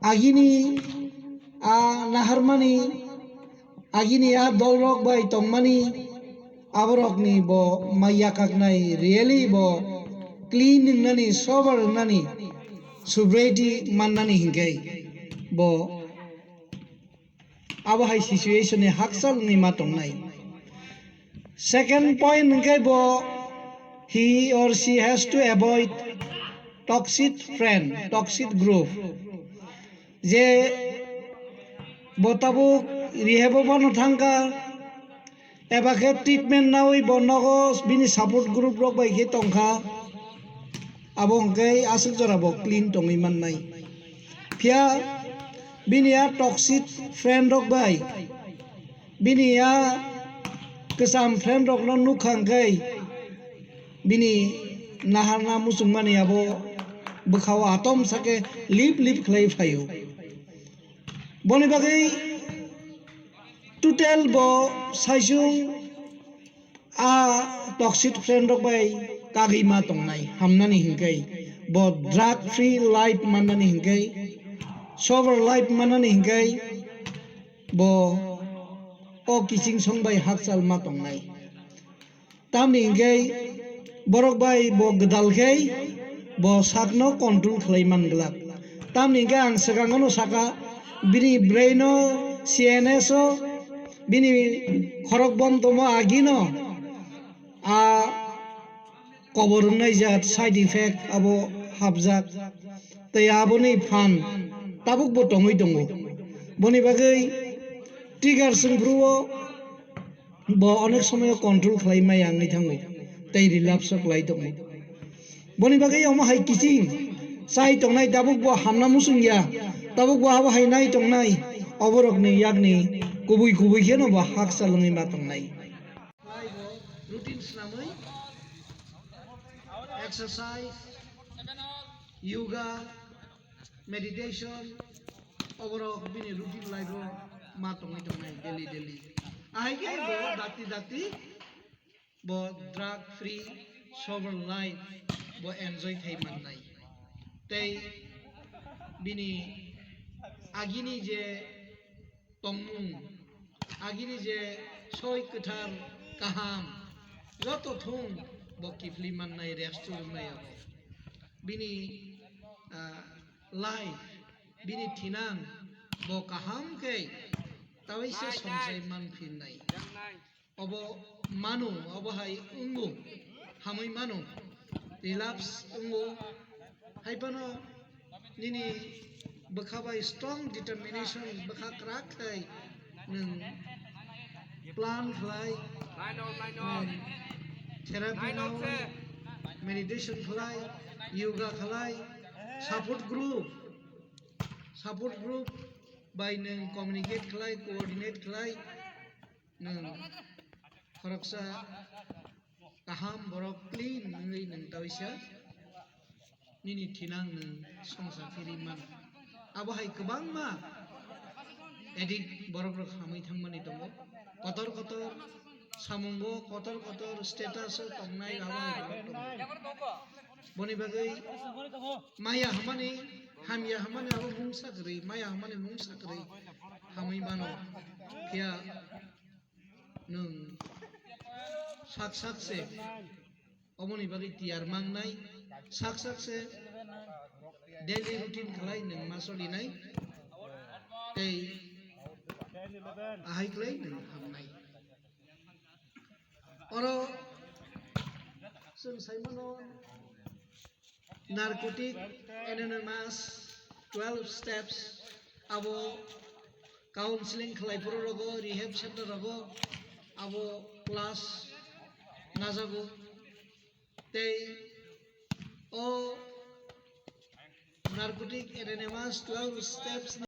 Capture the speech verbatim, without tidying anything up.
agini a naharmani, agini a dolrok bai tongmani, aborokni bo ma yakaknai, really bo clean wngnani, sober wngnani, sobriety mannani hinkhe bo abo hai situation ni hakchal wngwi ma tongnai. Second point hwnkhe bo, he or she has to avoid toxic friend, toxic group. Je bo tabuk rehab o bono thangkha, eba khe treatment nawi bo nogo bini support group rok bai khe tongkha, abo hwnkhe aswk jora bo clean tongwi mannai. Phiya bini a toxic friend rok bai, bini a kwcham friend rokno nukha hwnkhe bini naharna muchungmani abo bwkhao atom sake lip lip khlai phaio. Boni bagwi total bo saichung a toxic friend rok bai kagwi ma tongnai hamnani hinkhe, bo drug free life mannani hinkhe, sober life mannani hinkhe, bo o kiching song bai hakchal ma tongnai. Tamni hinkhe borok bai bo gwdal khe bo sakno control khlai man glak. Tamni hinkhe ang swkango no saka, bini brain o, C N S o, bini khorok bom tomo agino a kobor wngnai jat side effect abo hapjak. Tei aboni phan tabuk bo tongwi tongo. Boni bagwi trigger swngphuru o bo onek somoyo control khlai maya wngwi thango tei relapse o kwlai tongo. Boni bagwi omo hai kiching chai tongnai, tabuk bo hamna muchung ya, tabuk bo abo hai nai tongnai, oborokni yakni kubui kubui kheno bo hakchal wngwi ma tongnai. Routine swnamwi exercise, yoga, meditation, oborok bini routine life o ma tongwi tongnai daily daily. Ahai khe bo dakti dakti bo drug free sober life bo enjoy khai mannai. Tei bini agini je tongmung, agini je soi kwthar kaham, joto thung bo kiphilwi mannai, rest rwnai abo. Bini, ah, life, bini thinang bo kaham khe tawi se somsai man phinnai. Obo mano, obo hai wngo, hamwi mano, relapse wngo. Hai phano nini bwkha bai strong determination, bwkha kwrak khai nwng plan khlai, nwng therapy nao, meditation khlai, yoga khlai, support group, support group bai nwng communicate khlai, coordinate khlai, nwng khoroksa kaham borok clean wngwi nwng taisa nini thinang nwng songsa phirwi mano. Abo hai kwbangma addict borok rok hamwi thangmani tongo. Kotor kotor samungo, kotor kotor status o tongnai abo hai borok tongo. Boni bagwi maya hwnmani, hamya hwnmani abo mungsa kwrwi, maya hwnmani mungsa kwrwi hamwi mano. Phiya nwng sak sak se oboni bagwi tiyar mangnai, sak sak se daily routine khlai nwng ma solinai tei ahai khlai nwng hamnai. Oro chwng sai mano Narcotic Anonymous twelve steps, abo counseling khlai phuru rogo, rehab center rogo, abo class najago. Tei o Narcotic Anonymous twelve steps